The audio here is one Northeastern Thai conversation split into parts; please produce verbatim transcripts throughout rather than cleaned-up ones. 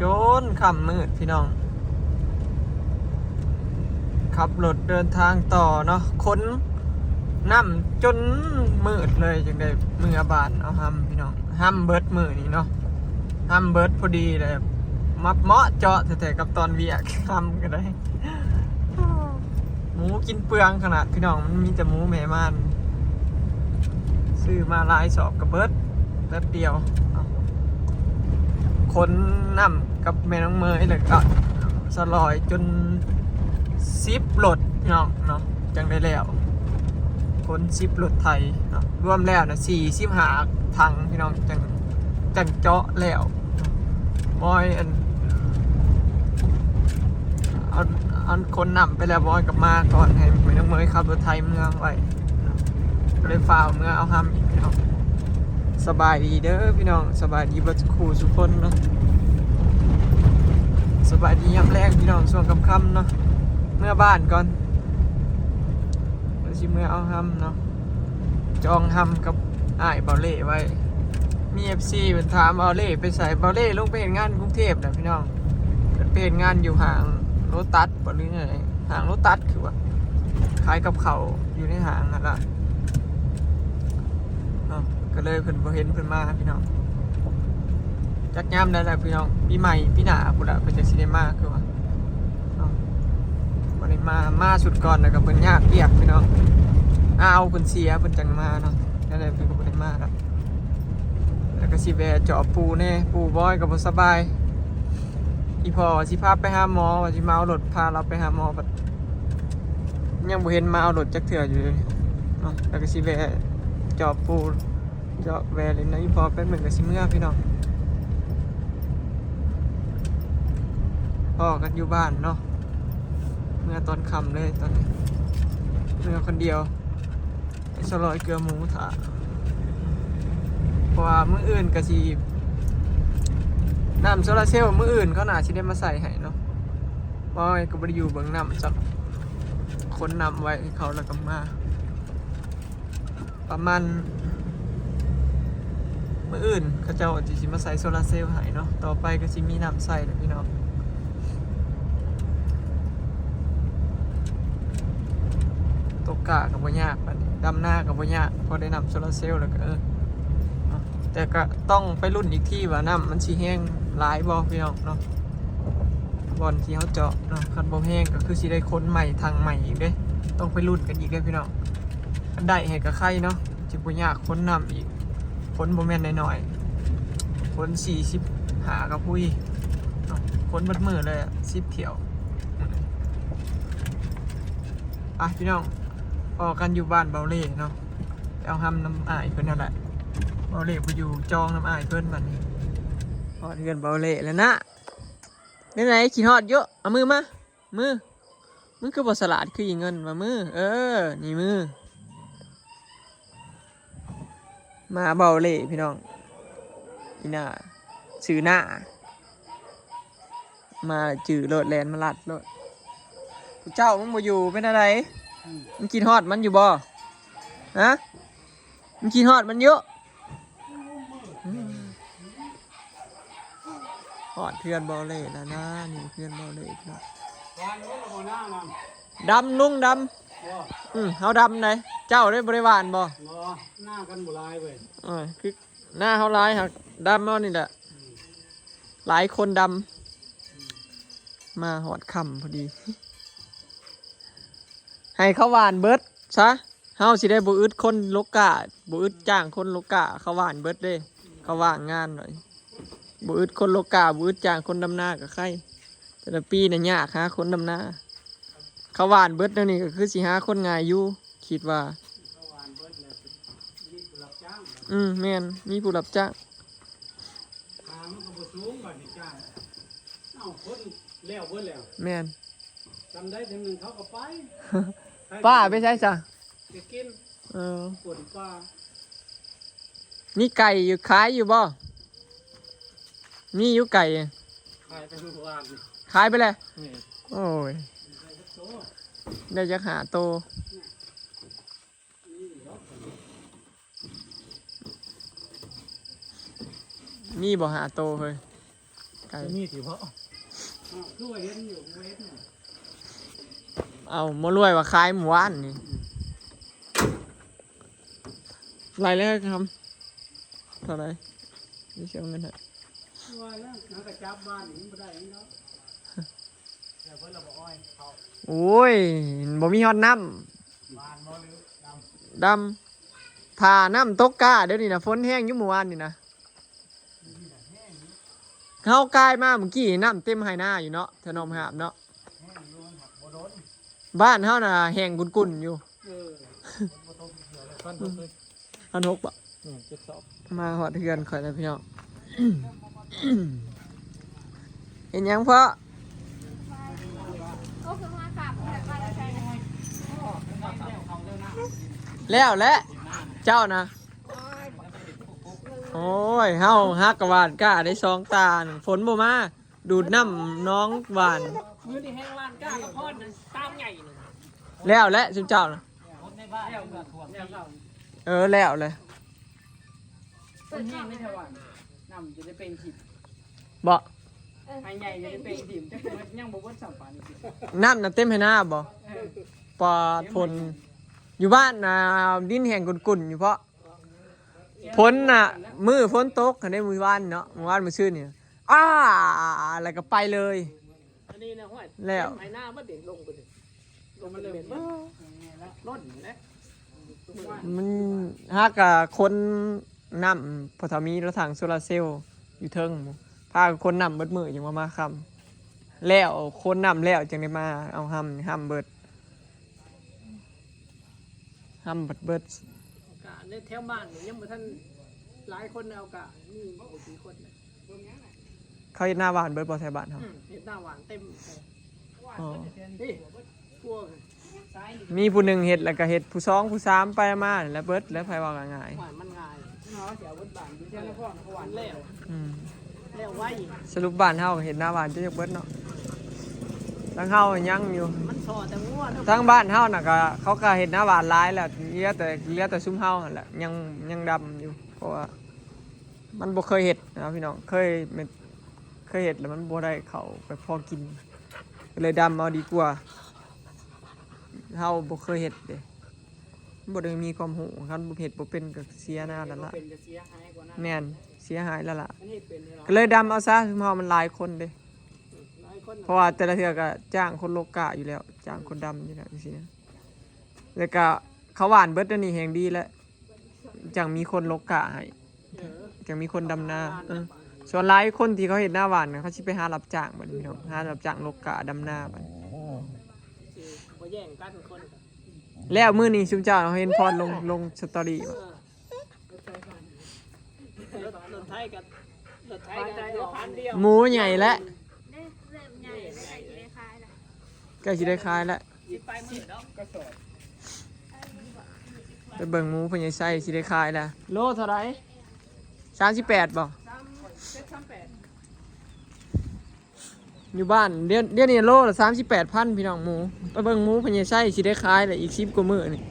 จนค่ำมืดพี่น้อง ขับรถเดินทางต่อเนาะ ขนน้ำจนมืดเลย จังได้เมือบ้านเอาหำพี่น้อง หำเบิดมื้อนี้เนาะ หำเบิดพอดีเลย มับเหมาะเจาะแท้ๆกับตอนเวียก หำก็ได้ หมูกินเปลืองขนาดพี่น้อง มันมีแต่หมูแม่ม่าน ซื้อมาหลายสอบกะเบิดแป๊บเดียว ขนน้ำกับแม่น้องเมยแล้วก็สลอยจนสิบรถพี่น้องเนาะ จังได้แล้ว ขนสิบรถไถเนาะ รวมแล้วนะสี่สิบห้าถังพี่น้อง จังจังเจาะแล้ว บอยอัน อันอันขนน้ำไปแล้ว บอยกลับมาก่อน ให้แม่น้องเมยขับรถไถเมือไว้ ก็เลยฟ้าวเมือเอาหำอีกพี่น้อง สบายดีเด้อพี่น้อง สบายดีเบิดคู่สุกคนเนาะ สบายดียามแลงพี่น้อง ช่วงค่ำๆเนาะ เมือบ้านก่อน แล้วสิเมือเอาหำเนาะ จองหำกับอ้ายเบาเล่ไว้ มีเอฟซีเพิ่นถามเบาเล่ไปไส เบาเล่ลงไปเฮ็ดงานกรุงเทพฯนะพี่น้อง เพิ่นไปเฮ็ดงานอยู่ห้างโลตัสบ่หรือไง ห้างโลตัสคือว่า ขายกับข้าวอยู่ในห้างนั่นล่ะเนาะ ก็เลยเพิ่นบ่เห็นเพิ่นมาพี่น้อง จักยามใดล่ะพี่น้อง ปีใหม่ปีหน้าพุ้นล่ะเพิ่นจั่งสิได้มาคือว่าเนาะ บ่ได้มา มาสุดก่อนแล้วก็เพิ่นยากเวียกพี่น้อง อ้าว เพิ่นเสีย เพิ่นจั่งมาเนาะ นั่นแหละเพิ่นก็บ่ได้มาแล้ว แล้วก็สิแวะจอบปู่แหน่ ปู่บอยก็บ่สบาย อีพ่อว่าสิพาไปหาหมอ ว่าสิมาเอารถพาเราไปหาหมอ บัดยังบ่เห็นมาเอารถจักเทื่ออยู่เลยเนาะ แล้วก็สิแวะจอบปู่ จอบแวะเล่นนะอีพ่อแป๊บหนึ่งก็สิเมือพี่น้อง พ้อกันอยู่บ้านเนาะ เมือตอนค่ำเลยตอนนี้ เมือคนเดียว ไปสลอยเกลือหมูถ่า เพราะว่ามื้ออื่นก็สิ น้ำโซลาร์เซลล์มื้ออื่นเขาน่าสิได้มาใส่ให้เนาะ เพราะว่าก็บ่ได้อยู่เบิ่งน้ำจัก ขนน้ำไว้ให้เขาแล้วก็มา ประมาณ มื้ออื่นเขาเจ้าสิมาใส่โซลาร์เซลล์ให้เนาะ ต่อไปก็สิมีน้ำใส่แล้วพี่น้อง ตกกล้าก็บ่ยาก บัดนี้ดำนาก็บ่ยาก พอได้น้ำโซลาร์เซลล์แล้วก็ เออ เนาะ แต่ก็ต้องไปลุ้นอีกทีว่าน้ำมันสิแฮงหลายบ่พี่น้องเนาะ บ่อนที่เขาเจาะเนาะ คันบ่แฮงก็คือสิได้ขนใหม่ ถังใหม่อีกเด้ ต้องไปลุ้นกันอีกเด้พี่น้อง คันได้ให้ก็ไคเนาะ สิบ่ยากขนน้ำอีก ขนบ่แม่นน้อยๆ ขนสี่สิบห้ากะพุ้ยเนาะ ขนเบิดมื้อเลยอะ สิบเที่ยว ไปพี่น้อง พ้อกันอยู่บ้านเบาเล่เนาะ ไปเอาหำนำอ้ายเพิ่นนั่นแหละ เบาเล่ไปอยู่จองนำอ้ายเพิ่นบัดนี้ ฮอดเฮือนเบาเล่แล้วนะ เป็นไง คิดฮอดอยู่ เอามือมา มือ มึงคือบ่สลาดคืออีเงิน มามือ เออ นี่มือ มาเบาเล่พี่น้อง อีหน้า ซื้อหน้า มาจื้อโลด แล่นมาลัดโลด ผู้เจ้ามึงบ่อยู่เป็นอะไร มึงคิดฮอดมันอยู่บ่ ฮะ มึงคิดฮอดมันอยู่ ฮอดเฮือนเบาเล่แล้วนะ นี่เฮือนเบาเล่พี่น้อง หว่านเบิดแล้วบ่หน้านั่น ดำลุงดำ บ่ อืม เฮาดำได เจ้าได้บ่ได้หว่านบ่ บ่ หน้ากันบ่หลายเว้ย เออ คือหน้าเฮาหลาย หักดำเฮานี่แหละ หลายคนดำ มาฮอดค่ำพอดี ให้เขาหว่านเบิดซะ เฮาสิได้บ่อึดคนลกกา บ่อึดจ้างคนลกกา เขาหว่านเบิดเด้ เขาว่างงานหน่อย บ่อึดคนลกกา บ่อึดจ้างคนดำนาก็ไค แต่ละปีน่ะยากหาคนดำนา เขาหว่านเบิดแนวนี้ก็คือสิหาคนง่ายอยู่ คิดว่า เขาหว่านเบิดแล้ว มีผู้รับจ้าง อืม แม่น มีผู้รับจ้าง ทางมันก็บ่สูง บัดนี้จ้าง เอ้า คนแล้วเบิดแล้ว แม่น จำได้เทื่อหนึ่งเขาก็ไป ป้าไปไสซะ ไปกิน เออ ป่นปลา มีไก่อยู่ ขายอยู่บ่ มีอยู่ไก่ ขายไปเมื่อวาน ขายไปแล้ว นี่ โอ้ย ได้จักโต ได้จักห้าโต นี่เหรอ มีบ่ห้าโตเฮ้ย เออ มีสิเพาะ คือว่าเห็นอยู่ บ่เห็นอยู่ เอาหมอรวยว่าขายเมื่อวานนี่ ไล่แล้วครับ เท่าไหร่ นี่เสียเงินให้ ว่าแล้วหากระจับบ้านนี่มันบ่ได้เนาะ แต่เพิ่นละบ่อ้อยเขา โอ้ย บ่มีฮอดน้ำ บ้านบ่หรือดำ ดำ ถ้าน้ำตกกะ เดี๋ยวนี้นะ ฝนแฮงอยู่เมื่อวานนี่นะ เฮากายมาเมื่อกี้น้ำเต็มไฮ่นาอยู่เนาะ แถวหนองหาบเนาะ แฮงอยู่ มันหักบ่โดน บ้านเฮาน่ะแฮงกุ่นๆอยู่ เออ บ่ตกเทื่อเลย พันหกเลย พันหกบ่ อืม เจ็ดสอง มาฮอดเฮือนข่อยแล้วพี่น้อง เห็นหยังพ่อ ก็คือมาขับแต่ว่าจะใช้ แล้วแหละ เจ้านะ โอ้ย เฮาฮักกะหว่านกะได้สองตา ฝนบ่มา ดูดน้ำหนองหว่าน มื้อนี้แฮงหว่านกะกะพอนตามใหญ่เลย แล้วแหละซุมเจ้านะ แล้ว แล้ว เออ แล้วเลย ต้นแห้งไม่ถวาย น้ำจะได้เป็นถิ่ม บ่ ไฮใหญ่จะได้เป็นถิ่ม จักมันยังบ่เบิดสามปานนี่สิ น้ำน่ะเต็มไฮ่นาบ่ เออ ปอดฝน อยู่บ้านน่ะ ดินแห้งกุ่นๆอยู่เพราะ ฝนน่ะ มื้อฝนตก คันได้มื้อวานเนาะ มื้อวานมื้อซืนนี่ อ้า แล้วก็ไปเลย อันนี้นะห้วย แล้ว ไถนาบ่ได้ลงไปเลย ลงไปเลย ล้นอยู่แล้ว มันหากะคนน้ำ พอเท่ามีรถถังโซลาร์เซลล์อยู่เทิง พาคนน้ำเบิดมื้อจังว่ามาค่ำ แล้วคนน้ำแล้วจังได้มาเอาห้ำ ห้ำเบิด ห้ำเบิดเบิด กะในแถวบ้านนี่ยังบ่ทันหลายคนเอากะ มีบ่กี่คนนะ เขาเฮ็ดนาหว่านเบิดบ่แถวบ้านเฮา อืม เฮ็ดนาหว่านเต็ม อ๋อ นี่ พวก มีผู้หนึ่งเฮ็ดแล้วก็เฮ็ดผู้สองผู้สามไปมาแล้วเบิดแล้ว ไผว่าง่าย หว่านมันง่าย เนาะ เสียเบิดบ้านอยู่เชียงนครเขาหว่านแล้ว อืม แล้วไว สรุปบ้านเฮาก็เฮ็ดนาหว่านจนจะเบิดเนาะ ทางเฮายังอยู่ มันซอแต่งัวเนาะ ทางบ้านเฮาน่ะก็ เขาก็เฮ็ดนาหว่านหลายแล้ว เหลือแต่ เหลือแต่ซุมเฮาหั่นแหละ ยัง ยังดำอยู่ เพราะว่า มันบ่เคยเฮ็ดนะพี่น้อง เคยเม็ด เคยเฮ็ดแล้วมันบ่ได้เข้าไปพอกิน ก็เลยดำเอาดีกว่า เฮาบ่เคยเฮ็ดเด้ บ่ได้มีความรู้ คันบ่เฮ็ดบ่เป็นก็เสียหน้าแล้วล่ะ เป็นก็เสียหายกว่านั้น แม่น เสียหายแล้วล่ะ อันนี้เป็นนี่หรอ ก็เลยดำเอาซะ ซุมเฮามันหลายคนเด้ หลายคน เพราะว่าแต่ละเทื่อก็จ้างคนลกกะอยู่แล้ว จ้างคนดำอยู่แล้วจังซี้นะ แล้วก็เขาหว่านเบิดอันนี้แฮงดีแล้ว จังมีคนลกกะให้ เออ จังมีคนดำนา เออ ส่วนหลายคนที่เขาเฮ็ดนาหว่านน่ะ เขาสิไปหารับจ้างบัดนี้พี่น้อง หารับจ้างลกกะดำนาบัดนี้ สิบ่แย่งกันคน แล้วมื้อนี้ซุมเจ้าเห็นพรลง ลงสตอรี่ เออ รถ รถไถกับ รถไถกับเหลือพันเดียว หมูใหญ่แล้ว เด้ เริ่มใหญ่แล้ว ใกล้สิได้ขายแล้ว ใกล้สิได้ขายแล้ว สิไปมื้อดอก ไปเบิ่งหมูพ่อใหญ่ไส้สิได้ขายแล้ว โลเท่าไหร่ สามสิบแปดบ่ สามเจ็ดสามแปด อยู่บ้าน เดี๋ยว เดี๋ยวนี้โลละสามสิบแปดพันพี่น้อง หมู ไปเบิ่งหมูพ่อใหญ่ไส้สิได้ขายแล้ว อีกสิบกว่ามื้อนี่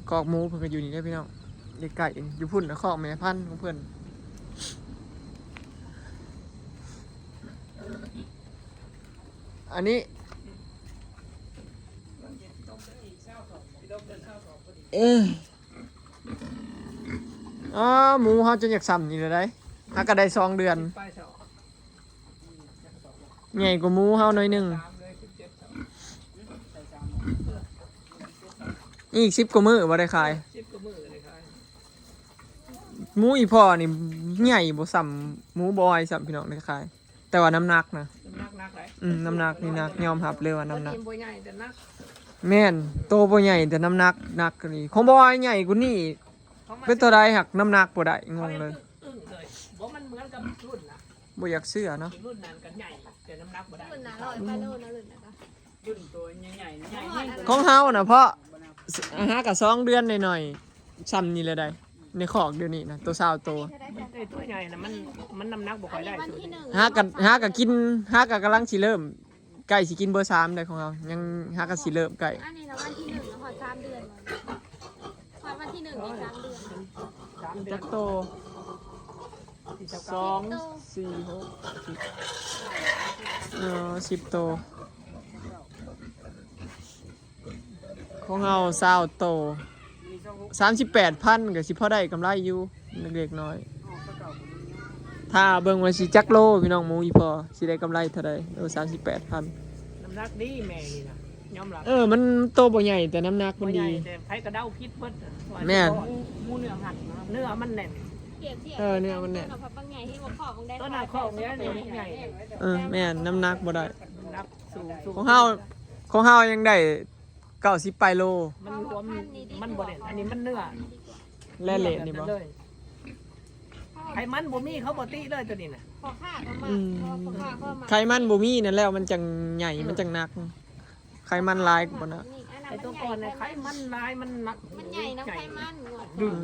คอกหมูเพิ่นก็อยู่นี่เด้อพี่น้อง ใกล้ๆเอง อยู่พุ้นนะ คอกแม่พันธุ์ของเพิ่น อันนี้ เออ อ้า หมูเฮาจนอยากส่ำนี่เลยได้ หากะได้สองเดือน ใหญ่กว่าหมูเฮาหน่อยหนึ่ง อีกสิบกว่ามื้อบ่ได้ขาย สิบกว่ามื้อได้ขาย หมูอีพ่อนี่ใหญ่บ่ส่ำหมูบอยส่ำพี่น้องได้ขาย แต่ว่าน้ำหนักนะ น้ำหนักหนักหลาย อืม น้ำหนักนี่หนัก ยอมรับเลยว่าน้ำหนัก ตัวนี้บ่ใหญ่แต่หนัก แม่น โตบ่ใหญ่แต่น้ำหนักหนักกว่านี้ ของบอยใหญ่กว่านี้ ของมัน เป็นเท่าใดหักน้ำหนักบ่ได้ งงเลย เขายังอึ้งๆเลย บ่มันเหมือนกับรุ่นนะ บ่อยากเชื่อเนาะ รุ่นนั้นก็ใหญ่ แต่น้ำหนักบ่ได้ รุ่นนั้นร้อยกว่าโลนะ รุ่นนั้นนะ รุ่นตัวใหญ่ๆ ใหญ่ยิ่งกว่า ของเฮาน่ะ เพราะหากะสองเดือนหน่อยๆ ส่ำนี่แหละได้ ในคอกเดี๋ยวนี้นะ ตัวซาวโต ไอ้ตัวใหญ่นะมัน มันน้ำหนักบ่ค่อยได้ อันนี้วันที่หนึ่ง หากะ หากะกิน หากะกำลังสิเริ่ม ใกล้สิกินเบอร์สามได้ของเฮา ยังหากะสิเริ่มใกล้ อันนี้นะวันที่หนึ่งนะ ฮอดสามเดือนแล้ว ฮอดวันที่หนึ่งอีกสามเดือน สามเดือน จักโต สอง สี่ หก สิบ เออ สิบโต ของเฮาซาวโต สามสิบแปดพัน ก็สิพอได้กำไรอยู่เล็กๆน้อยๆ ถ้าเบิ่งว่าสิจักโล พี่น้อง หมูอีพ่อสิได้กำไรเท่าใด เออ สามสิบแปดพัน น้ำหนักดีแม่นี่นะ ยอมรับ เออ มันโตบ่ใหญ่แต่น้ำหนักมันดี บ่ใหญ่แต่ไผก็เดาผิดเบิดน่ะ ว่า แม่น สิบ่ หมูเนื้อหัดนะ เนื้อมันแน่น เปรียบเทียบ เออ เนื้อมันแน่น ต้นน่ะผักบางใหญ่ที่ว่าข้อมันได้ ต้นน่ะข้อมันใหญ่ ใหญ่ เออ แม่น น้ำหนักบ่ได้ น้ำหนักสูง สูง ของเฮา ของเฮายังได้ เก้าสิบปลายโล มันรวม มันบ่ได้ อันนี้มันเนื้อ แร่เหล็กนี่บ่ เลย ไขมันบ่มี เขาบ่ติเลยตัวนี้น่ะ พ่อค้าก็มา อืม พ่อค้าก็มา ไขมันบ่มีนั่นแล้วมันจังใหญ่ มันจังหนัก ไขมันหลายกว่านะ นี่อันนั้น ไอ้ตัวก่อนน่ะ มันใหญ่ ไขมันหลาย มันหนัก มันใหญ่นะ ไขมัน ดึง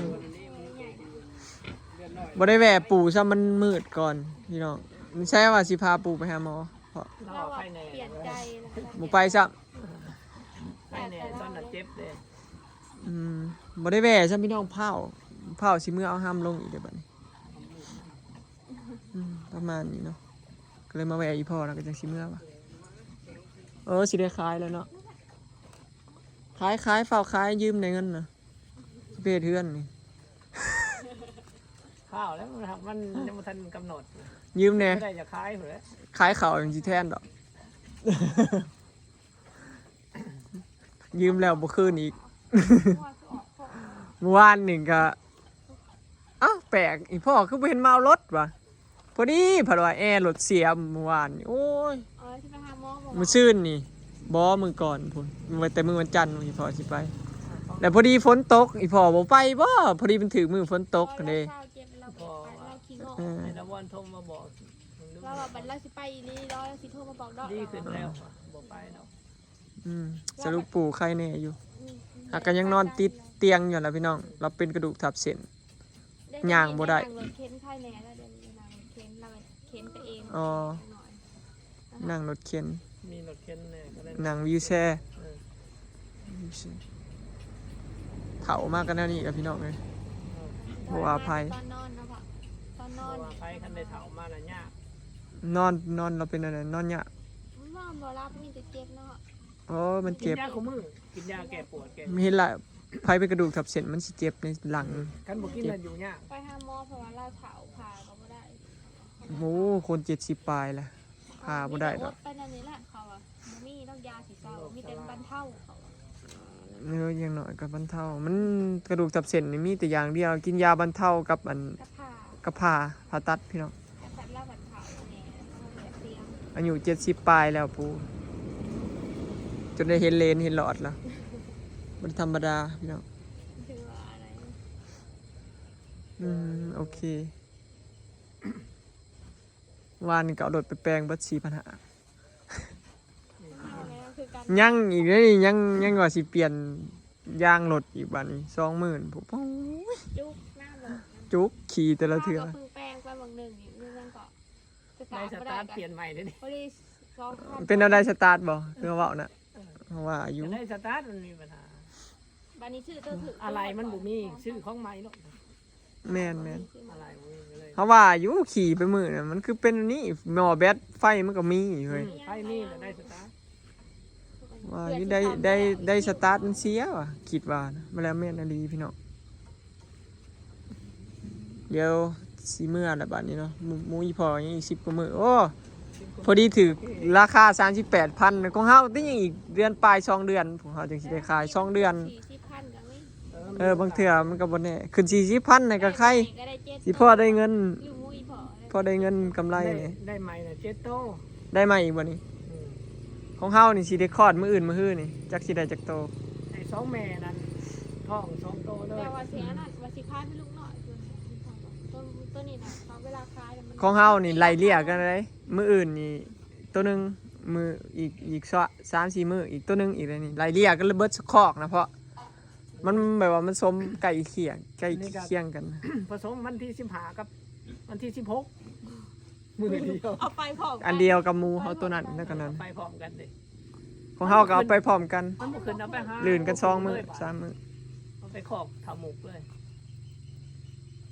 บ่ได้แวะปู่ซ้ำ มันมืดก่อนพี่น้อง มันใช่ว่าสิพาปู่ไปหาหมอ เพราะ เราอะ ไข้แน่ เปลี่ยนใจแล้ว บ่ไปซ้ำ ไข้แน่ ตอนนั้นเจ็บเลย อืม บ่ได้แวะซ้ำพี่น้อง เผา เผาสิเมือเอาห้ำลงอีกเด้อบัดนี้ อืม ประมาณนี้เนาะ ก็เลยมาแวะอีพ่อแล้วก็จังสิเมือว่ะ เออ สิได้ขายแล้วเนาะ ขาย ขาย เฝ้าขาย ยืมได้เงินนะ สิไปเฮ็ดเฮือนนี่ ข้าวแล้วมัน มันยังบ่ทันกำหนด ยืมแน่ ไม่ได้จะขายอยู่แล้ว ขายข้าวจังสิแทนดอก ยืมแล้วบ่คืนอีก เมื่อวานนี่ก็ เอ้า แปลก อีพ่อคือบ่เห็นมาเอารถวะ พอดีเพิ่นว่าแอร์รถเสียเมื่อวานนี่ โอ้ย เออ สิไปหาหมอบ่ มื้อซืนนี่ บ่ มื้อก่อนพุ้น แต่มื้อวันจันทร์อีพ่อสิไป แล้วพอดีฝนตก อีพ่อบ่ไปบ่ พอดีมันถืกมื้อฝนตกเด้ เศร้าเจ็บ เราไป เราขี้งก เออ ให้นาวอนโทรมาบอก เราว่าบัดเราสิไปอีหลี เราสิโทรมาบอกดอก ดีขึ้นแล้ว บ่ไปดอก อืม สรุปปู่ไข้แน่อยู่ อืม หากก็ยังนอนติดเตียงอยู่ล่ะพี่น้อง เราเป็นกระดูกทับเส้น ย่างบ่ได้ นั่งรถเข็นไข้แน่แล้ว เดี๋ยวนี้นั่งรถเข็น เราเข็นไปเอง อ๋อ หน่อย นั่งรถเข็น มีรถเข็นแน่ก็ได้ นั่งวีลแชร์ เออ วีลแชร์ เฒ่ามากกันแนวนี้กับพี่น้องเลย เออ เพราะว่าไผ ตอนนอนเนาะพ่อ ตอนนอน เพราะว่าไผคันได้เฒ่ามาแล้วยาก นอน นอนเราเป็นอะไร นอนยาก นอนบ่หลับ มีแต่เจ็บเนาะ โอ้ มันเจ็บ กินยาคู่มื้อ กินยาแก้ปวดแก้ ไม่เห็นละ ไผเป็นกระดูกทับเส้นมันสิเจ็บในหลัง คันบ่กินแล้วอยู่ยาก ไปหาหมอเพราะว่าเราเฒ่า พาก็บ่ได้ โอ้ คนเจ็ดสิบปลายละ พาบ่ได้ดอก ไปนั่นนี่แหละเขาอะ บ่มีดอกยาสิเซา มีแต่บรรเทาเขาอะ เออ อย่างน้อยก็บรรเทา มันกระดูกทับเส้นนี่มีแต่อย่างเดียว กินยาบรรเทากับอัน กับผ้า กับผ้า ผ่าตัดพี่น้อง กับผ้าเล่าบรรเทาแน่ แล้วก็เสียง อายุเจ็ดสิบปลายแล้วปู่ จนได้เห็นเลนเห็นหลอดแล้ว มันธรรมดาพี่น้อง คือว่าอะไร อืม โอเค วานนี่ก็เอารถไปแปลงเบิดสี่พันห้า คือกัน ยังอีกเด้ ยัง ยังว่าสิเปลี่ยนยางรถอีกบัดนี้ สองหมื่น ผม โอ้ย จุกหน้าบอกนะ จุกขี่แต่ละเทื่อ ข้าก็เพิ่งแปลงไปบางหนึ่งนี่ เรื่องนั้นก็สตาร์ท ได้สตาร์ท บ่ได้ เปลี่ยนใหม่เลยนี่ พอดีสองพัน เป็นแนวใดสตาร์ทบ่ คือเว้าน่ะ เออ เพราะว่าอายุ จะได้สตาร์ทมันมีปัญหา บัดนี้ซื้อตัวถือ อะไรมันบ่มี ซื้อของใหม่เนาะ แม่นๆ อะไรบ่มีเลย เพราะว่าอยู่ขี่ไปมื้อน่ะ มันคือเป็นอันนี้ หม้อแบตไฟมันก็มีอยู่เฮ้ย อืม ไฟมีก็ได้สตาร์ท ว่าอยู่ได้ ได้ ได้สตาร์ทมันเสียว่ะ คิดว่านะ มาแล้วแม่นอีหลีพี่น้อง เดี๋ยวสิเมือละบัดนี้เนาะ หมู่ หมู่อีพ่อยังอีกสิบกว่ามื้อ โอ้ พอดีถืกราคาสามสิบแปดพัน ของเฮาติยังอีกเดือนปลายสองเดือน พวกเฮาจังสิได้ขายสองเดือน สี่สิบพันก็มี เออ บางเทื่อมันก็บ่แน่ ขึ้นสี่สิบพันน่ะก็ไค ก็ได้เจ็ด สิพอได้เงิน อยู่หมู่อีพ่อ พอได้เงินกำไร ได้ นี่ ได้ใหม่น่ะเจ็ดโต ได้ใหม่อีกบ่นี่ อืม ของเฮานี่สิได้คลอดมื้ออื่นมื้อฮื้อนี่ จักสิได้จักโต ไอ้สองแม่นั่นท้องสองโตเลย แต่ว่าสิอันนั้น ว่าสิขายเป็นลูกน้อย ตัว ตัวนี้น่ะ เขาเวลาขายแล้วมัน ของเฮานี่ไล่เลี่ยกันเลย มื้ออื่นนี่ตัวหนึ่ง มื้ออีก อีกสะ สามสี่มื้อ อีกตัวหนึ่งอีกเลยนี่ ไล่เลี่ยกันเลยเบิดคอกนะ เพราะมันแบบว่ามันสมใกล้เคียง ใกล้เคียงกัน ผสมวันที่สิบห้ากับวันที่สิบหก มื้อเดียว เอาไปพร้อมกัน อันเดียวกับหมู่เฮาตัวนั้นแล้วก็นั้น ไปพร้อมกันเด้ ของเฮาก็เอาไปพร้อมกัน มันบ่ขึ้น เอาไปหา ลื่นกันสองมื้อ สามมื้อ เอาไปคอกเฒ่าหมกเลย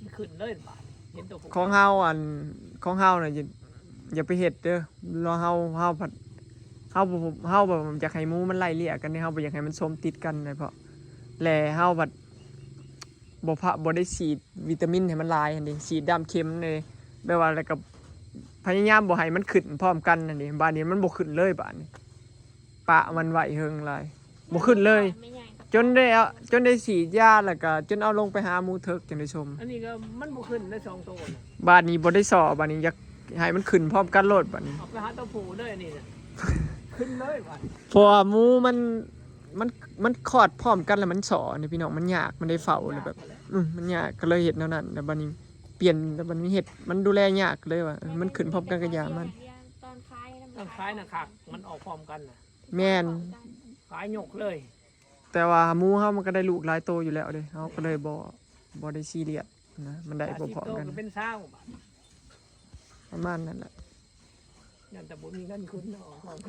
มันขึ้นเลยบาด เห็นตัวผู้ ของเฮาอันของเฮาน่ะอย่าอย่าไปเฮ็ดเด้อ รอเฮาเฮาผัดเฮาบ่เฮาแบบอยากให้หมูมันไล่เลี่ยกันนี่ เฮาบ่อยากให้มันสมติดกันนะ เพราะ และเฮาบัดบ่พะบ่ได้ฉีดวิตามินให้มันหลายหั่นเด้ ฉีดยามเข็มเลย แบบว่าแล้วก็พยายามบ่ให้มันขึ้นพร้อมกันหั่นเด้ บาดนี้มันบ่ขึ้นเลย บาดนี้ปะมันไว้เฮิงหลาย บ่ขึ้นเลย ไม่ใหญ่ จนได้เอาจนได้ฉีดยาแล้วก็จนเอาลงไปหาหมูเถิกจังได้ชม อันนี้ก็มันบ่ขึ้นได้สองตัวน่ะ บาดนี้บ่ได้สอบ บาดนี้อยากให้มันขึ้นพร้อมกันโลด บาดนี้ เอาไปหาตัวผู้เลยนี่น่ะ ขึ้นเลยว่ะ เพราะว่าหมูมันมันมันคลอดพร้อมกันแล้วมันสอนี่พี่น้อง มันยาก มันได้เฝ้าแล้วแบบ อืมมันยาก ก็เลยเฮ็ดแนวนั้น แล้วบาดนี้เปลี่ยน แล้วบาดนี้เฮ็ดมันดูแลยากเลยว่าเออมันขึ้นพร้อมกันก็ยามัน ตอนคล้ายนะ ตอนคล้ายน่ะคัก มันออกพร้อมกันน่ะ แม่น คล้ายยกเลย แต่ว่าหมูเฮามันก็ได้ลูกหลายโตอยู่แล้วเด้ เฮาก็เลยบ่บ่ได้ซีเรียสนะ มันได้พร้อมๆกัน ก็เป็นสาวบาด ประมาณนั้นแหละ นั่นแต่บ่มีเงินคุณเนาะ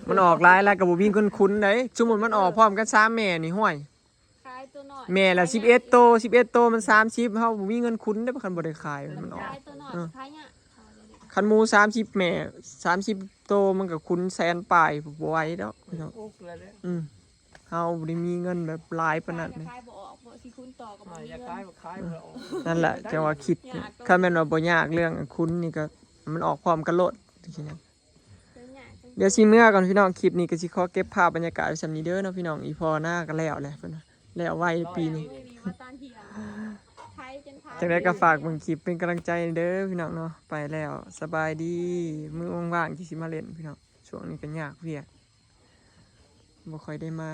มันออกหลายแล้วก็บ่มีเงินคุณเด้ สมมุติมันออกพร้อมกันสามแม่นี่ ห้วย ขายตัวน้อย แม่ละสิบเอ็ดโต สิบเอ็ดโตมันสามสิบ เฮาบ่มีเงินคุณเด้ คันบ่ได้ขาย มันออก ขายตัวน้อย เออ ขายเนี่ย คันหมูสามสิบแม่ สามสิบโตมันก็คุณแสนปลาย บ่ไหวดอกพี่น้อง โอ้เกลือแล้ว อืมเฮาบ่ได้มีเงินแบบหลายปานนั้นเลย ขายบ่ออกเพราะสิคุณต่อกับ อ่า บ่มี อยาก เงิน ขายก็ขายบ่ออก นั่นแหละจังว่าคิด คันแม่นว่าบ่ยากเรื่องคุณนี่ก็มันออกพร้อมกันโลด เดี๋ยวเนี่ย เดี๋ยวสิเมือก่อนพี่น้อง คลิปนี้ก็สิขอเก็บภาพบรรยากาศไว้ส่ำนี้เด้อเนาะพี่น้อง อีพ่อหน้าก็แล้วแหละเพิ่นว่าแล้วไวปีนี้ ไม่มีว่าตอนเที่ยงไทยจนไทย จังได๋ก็ฝากเบิ่งคลิปเป็นกำลังใจเด้อพี่น้องเนาะ ไปแล้ว สบายดี มื้อว่างๆที่สิมาเล่นพี่น้อง ช่วงนี้ก็ยากเวียก บ่ค่อยได้มา